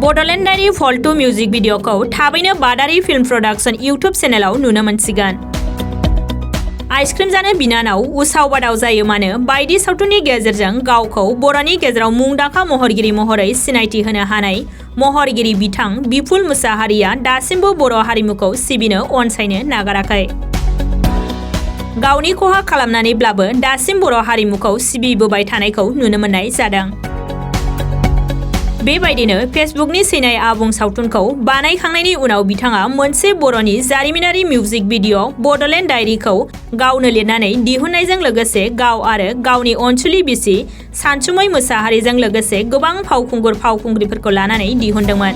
Bodoland diary vault 2 music भिडिअखौ थाबैनो बादारि film production YouTube चेनेलाव नुनो मोनसिगोन। आइसक्रिम जानो बिनानाव उसाव बादाव जायो मानो बायदि सावथुननि गेजेरजों गावखौ बर'नि गेजेराव मुंदांखा महरगिरि महरै सिनायथि होनो हानाय महरगिरि बिथां बिपुल मुसाहारिया दासिमबो बर' हारिमुखौ सिबिनो अनसायनो नागाराखै। गावनि खहा खालामनानैब्लाबो दासिम बर' हारिमुखौ सिबिबोबाय थानायखौ नुनो मोननाय जादों। बेबायदिनो फेसबुकनि सैनाय आबुं सावथुनखौ बानायखांनायनि उनाव बिथाङा मोनसे बर'नि जारिमिनारि मिउजिक भिडिअ बड'लेण्ड डायरीखौ गावनो लिरनानै दिहुननायजों लोगोसे गाव आरो गावनि अनसुलि बिसि सानसुमै मुसाहारिजों लोगोसे गोबां फावखुंगुर फावखुंग्रिफोरखौ लानानै दिहुनदोंमोन।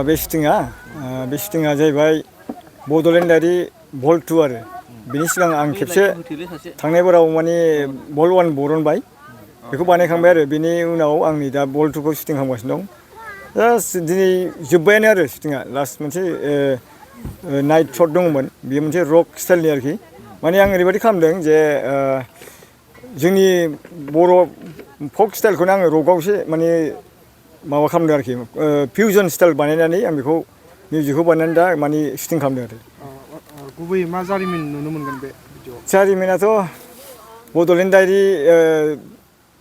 बे शुटिंआ जाहैबाय बड'लेण्ड डायरी भल्ट 2 आरो बिनि सिगां आं खेबसे थांनाय बाराव माने भल्ट 1 बरनबाय बेखौ बानायखांबाय आरो बिनि उनाव आंनि दा भल्ट 2 खौ शुटिं खालामगासिनो दं। जास्ट दिनै जोब्बायानो आरो शुटिंआ लास्ट मोनसे नाइट शट दंमोन बेयो मोनसे रक स्टाइलनि आरोखि माने आं ओरैबायदि खालामदों जे जोंनि बर' फक स्टाइलखौनो आङो रकआवसो माने माबा खालामदों आरोखि फिउजन स्टाइल बानायनानै आं बेखौ मिउजिकखौ बानायनानै दा माने शुटिं खालामदों आरो। गुबैयै मा जारिमिन नुनो मोनगोन बे भिडिअ'आव? जारिमिनाथ' बड'लेण्ड डायरी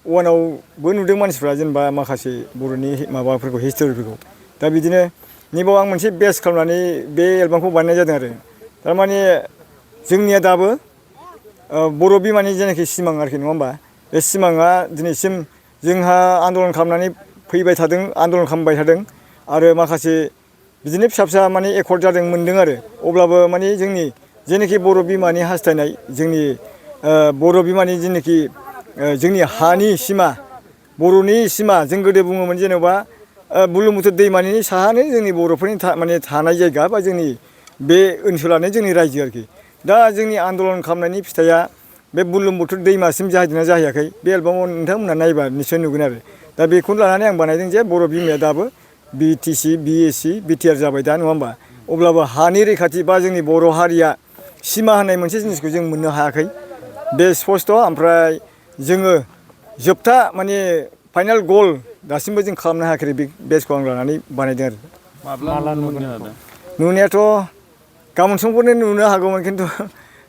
1आवबो नुदों मानसिफ्रा जेनेबा माखासे बर'नि माबाफोरखौ हिस्ट'रिफोरखौ दा बिदिनो नैबाव आं मोनसे बेस खालामनानै बे एलबामखौ बानायनाय जादों आरो थारमाने जोंनिया दाबो बर' बिमानि जेनाखि सिमां आरोखि नङा होमबा बे सिमाङा दिनैसिम जोंहा आन्दलन खालामनानै फैबाय थादों आन्दलन खालामबाय थादों आरो माखासे बिदिनो फिसा फिसा माने एकर्ड जादों मोनदों आरो अब्लाबो माने जोंनि जेनाखि बर' बिमानि हास्थायनाय जोंनि बर' बिमानि जेनाखि जोंनि हानि सिमा बर'नि सिमा जों गोदो बुङोमोन जेनेबा बुरलुंबुथुर दैमानि साहानो जोंनि बर'फोरनि माने थानाय जायगा बा जोंनि बे ओनसोलानो जोंनि रायजो आरोखि दा जोंनि आन्दलन खालामनायनि फिथाइया बे बुरलुंबुथुर दैमासिम जाहैदोंना जाहैयाखै बे एलबामाव नोंथांमोनहा नायबा निस्सय नुगोन आरो दा बेखौनो लानानै आं बानायदों जे बर' बिमाया दाबो BTC BSc BTR जाबाय दा नङा होमबा अब्लाबो हानि रैखाथि बा जोंनि बर' हारिया सिमा होननाय मोनसे जिनिसखौ जों मोननो हायाखै बे स्पस्ट' ओमफ्राय जोङो जोबथा माने फाइनाल गल दासिमबो जों खालामनो हायाखै बे बेसखौ आं लानानै बानायदों आरो। माब्ला नुगोन? नुनायाथ' गाबोन समफोरनो नुनो हागौमोन खिन्थु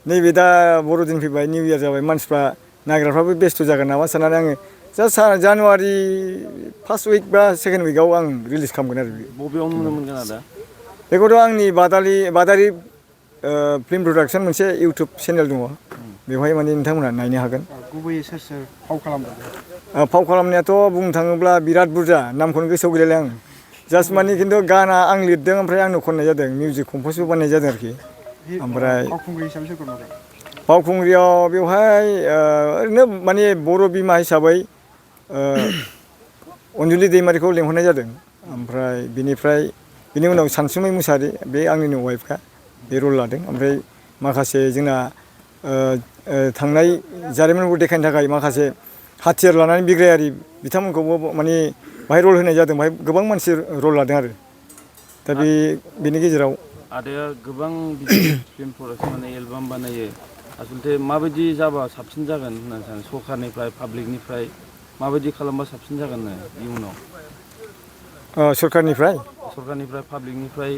नैबे दा बर'दिन फैबाय निउ इयार जाबाय मानसिफ्रा नायग्राफ्राबो बेस्थ' जागोन नामा साननानै आङो जास्ट जानुवारि फार्स्ट उइक बा सेकेन्ड उइकआव आं रिलिज खालामगोन आरो। बबेयाव नुनो मोनगोन आदा? बेखौथ' आंनि बादारि फिल्म प्रडाक्शन मोनसे इउटुब चेनेल दङ बेवहाय माने नोंथांमोनहा नायनो हागोन। गुबैयै सोर सोर फाव खालामदों? फाव खालामनायाथ' बुंनो थाङोब्ला बिराद बुरजा नामखौनो गोसोआव गैलाय आं जास्ट माने खिन्थु गाना आं लिरदों ओमफ्राय आंनो खननाय जादों मिउजिक कम्प'जबो बानायनाय जादों आरोखि ओमफ्राय फावखुंग्रि हिसाबै सोरखौ नुदों? फावखुंग्रियाव बेवहाय ओरैनो माने बर' बिमा हिसाबै अनजुलि दैमारिखौ लेंहरनाय जादों ओमफ्राय बिनि उनाव सानसुमै मुसाहारि बे आंनिनो वाइफखा बे रल लादों ओमफ्राय माखासे जोंना थांनाय जारिमिनखौ देखायनो थाखाय माखासे हाथियार लानानै बिग्रायारि बिथांमोनखौबो माने बाहाय रल होनाय जादों बाहाय गोबां मानसि रल लादों आरो दा बेनि गेजेराव आदाया गोबां फिल्म प्रडाक्शन माने एलबाम बानायो आसलथे माबायदि जाबा साबसिन जागोन होननानै सानो सरखारनिफ्राय पाब्लिकनिफ्राय माबायदि खालामबा साबसिन जागोन इयुनाव? सरखारनिफ्राय पाब्लिकनिफ्राय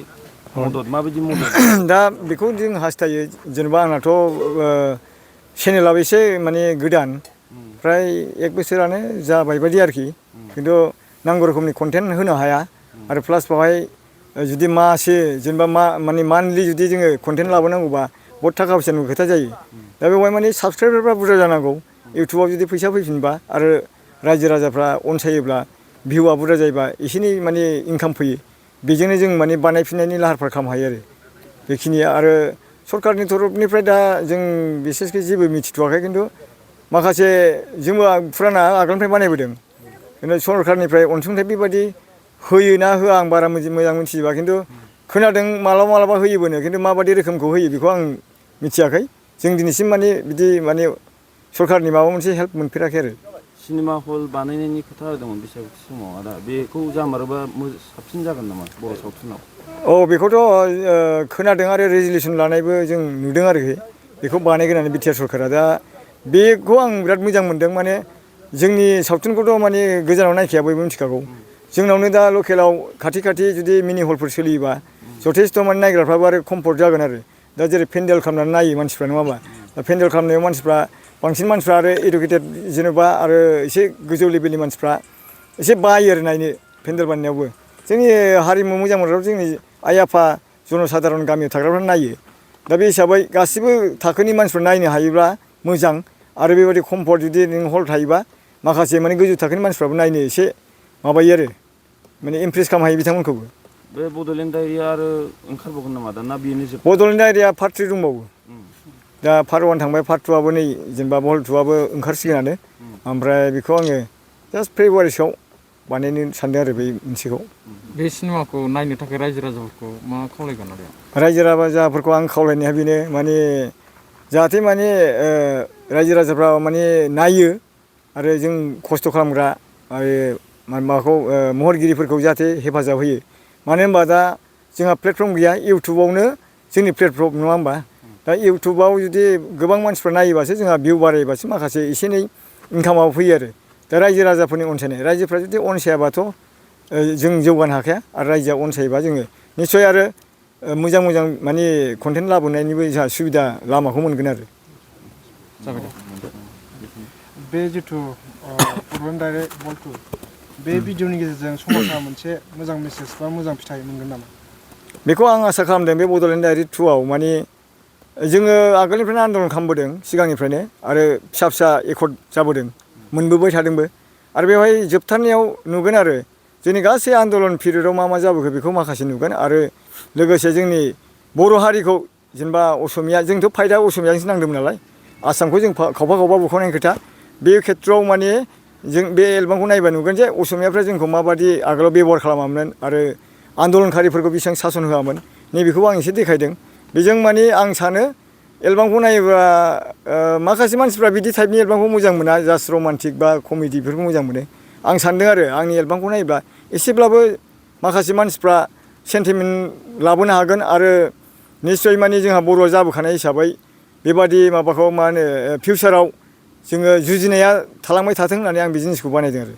मदद माबायदि मदद? दा बेखौ जों हास्थायो जेनेबा आंनाथ' चेनेलाबो एसे माने गोदान फ्राय 1 बोसोरानो जाबाय बायदि आरोखि खिन्थु नांगौ रोखोमनि कन्टेन्ट होनो हाया आरो प्लास बेवहाय जुदि मासे जेनेबा माने मान्थलि जुदि जोङो कन्टेन्ट लाबोनांगौबा बहुत थाखा फैसानि खोथा जायो दा बेवहाय माने साबसक्राइबारफ्रा बुरजा जानांगौ इउटुबाव जुदि फैसा फैफिनबा आरो रायजो राजाफ्रा अनसायोब्ला भिउआ बुरजा जायोबा एसेनि माने इनकाम फैयो बेजोंनो जों माने बानायफिननायनि लाहार फाहार खालामनो हायो आरो बेखिनिया आरो सरकारनि तरफनिफ्राय दा जों बिसेसखि जेबो मिथिथ'वाखै खिन्थु माखासे जोंबो फुराना आगोलनिफ्राय बानायबोदों खिन्थु सरकारनिफ्राय अनसुंथाइ बेबायदि होयो ना होआ आं बारा मोजां मिथिजोबा खिन्थु खोनादों मालाबा होयोबोनो खिन्थु माबायदि रोखोमखौ होयो बेखौ आं मिथियाखै जों दिनैसिम माने बिदि माने सरकारनि माबा मोनसे हेल्प मोनफेराखै आरो। सिनेमा हल बानायनायनि खोथा होदोंमोन बैसागु समाव आदा बेखौ जामारोबा साबसिन जागोन नामा बर' सावथुनाव? औ बेखौथ' खोनादों आरो रेजुलेसन लानायबो जों नुदों आरोखि बेखौ बानायगोन होननानै बिटिआर सरकारा दा बेखौ आं बिराद मोजां मोनदों माने जोंनि सावथुनखौथ' माने गोजानाव नायखाया बयबो मिथिखागौ जोंनावनो दा लकेलाव खाथि खाथि जुदि मिनि हलफोर सोलियोबा जथेस्थ' माने नायग्राफ्राबो आरो कमफर्ट जागोन आरो दा जेरै पेन्डेल खालामनानै नायो मानसिफ्रा नङा होमबा दा पेन्डेल खालामनायाव मानसिफ्रा बांसिन मानसिफ्रा आरो इडुकेटेड जेनेबा आरो एसे गोजौ लेभेलनि मानसिफ्रा एसे बायो आरो नायनो पेन्डेल बानायनायावबो जोंनि हारिमु मोजां मोनग्राफ्रा जोंनि आइ आफा जनसाधारन गामियाव थाग्राफ्रा नायो दा बे हिसाबै गासिबो थाखोनि मानसिफ्रा नायनो हायोब्ला मोजां आरो बेबायदि कमफर्ट जुदि नों हल थायोबा माखासे माने गोजौ थाखोनि मानसिफ्राबो नायनो एसे माबायो आरो माने इमप्रेस खालामनो हायो बिथांमोनखौबो बे बड'लेण्ड डायरिया आरो ओंखारबावगोन नामा दा ना बेनो जोब बड'लेण्ड डायरिया पार्ट 3 दंबावो दा पार्ट 1 थांबाय पार्ट 2आबो नै जेनेबा बहल 2आबो ओंखारसिगोनानो ओमफ्राय बेखौ आङो जास्ट फेब्रुवारिसोआव बानायनो सानदों आरो बै मोनसेखौ बे सिनेमाखौ नायनो थाखाय रायजो राजाफोरखौ मा खावलायगोन आरो रायजो राजाफोरखौ आं खावलायनाया बेनो माने जाहाथे माने रायजो राजाफ्रा माने नायो आरो जों खस्थ' खालामग्रा आरो माबाखौ महरगिरिफोरखौ जाहाथे हेफाजाब होयो मानो होनबा दा जोंहा प्लेटफर्म गैया इउटुबावनो जोंनि प्लेटफर्म नङा होमबा दा इउटुबाव जुदि गोबां मानसिफ्रा नायोबासो जोंहा भिउ बारायबासो माखासे एसे एनै इनकामाव फैयो आरो दा रायजो राजाफोरनि अनसायनाय रायजोफ्रा जुदि अनसायाबाथ' जों जौगानो हाखाया आरो रायजोआ अनसायोबा जोङो निस्सय आरो मोजां मोजां माने कन्टेन्ट लाबोनायनिबो जोंहा सुबिदा लामाखौ मोनगोन आरो जाबाय बे जिथु बड'लेण्ड डायरिया बल 2 बे भिडिअनि गेजेरजों समाजा मोनसे मोजां मेसेज बा मोजां फिथाइ मोनगोन नामा बेखौ आं आसा खालामदों बे बड'लेण्ड डायरि 2आव माने जोङो आगोलनिफ्रायनो आन्दलन खालामबोदों सिगांनिफ्रायनो आरो फिसा फिसा एकर्ड जाबोदों मोनबोबाय थादोंबो आरो बेवहाय जोबथारनायाव नुगोन आरो जोंनि गासै आन्दलन पिरियडआव मा मा जाबोखो बेखौ माखासे नुगोन आरो लोगोसे जोंनि बर' हारिखौ जेनेबा असमिया जोंथ' फाइटआ असमियाजोंसो नांदोंमोन नालाय आसामखौ जों खावफा खावफा बुखावनायनि खोथा बे खेथ्रआव माने जों बे एलबामखौ नायबा नुगोन जे असमियाफ्रा जोंखौ माबादि आगोलाव बेबहार खालामामोन आरो आन्दलनकारिफोरखौ बेसेबां सासन होआमोन नैबेखौबो आं एसे देखायदों बेजों माने आं सानो एलबामखौ नायोबा माखासे मानसिफ्रा बिदि टाइपनि एलबामखौ मोजां मोना जास्ट रमान्टिक बा कमेडि बेफोरखौ मोजां मोनो आं सानदों आरो आंनि एलबामखौ नायोब्ला एसेब्लाबो माखासे मानसिफ्रा सेन्टिमेन्ट लाबोनो हागोन आरो निस्सय माने जोंहा बर'आ जाबोखानाय हिसाबै बेबादि माबाखौ मा होनो फिउचाराव जोङो जुजिनाया थालांबाय थाथों होननानै आं बे जिनिसखौ बानायदों आरो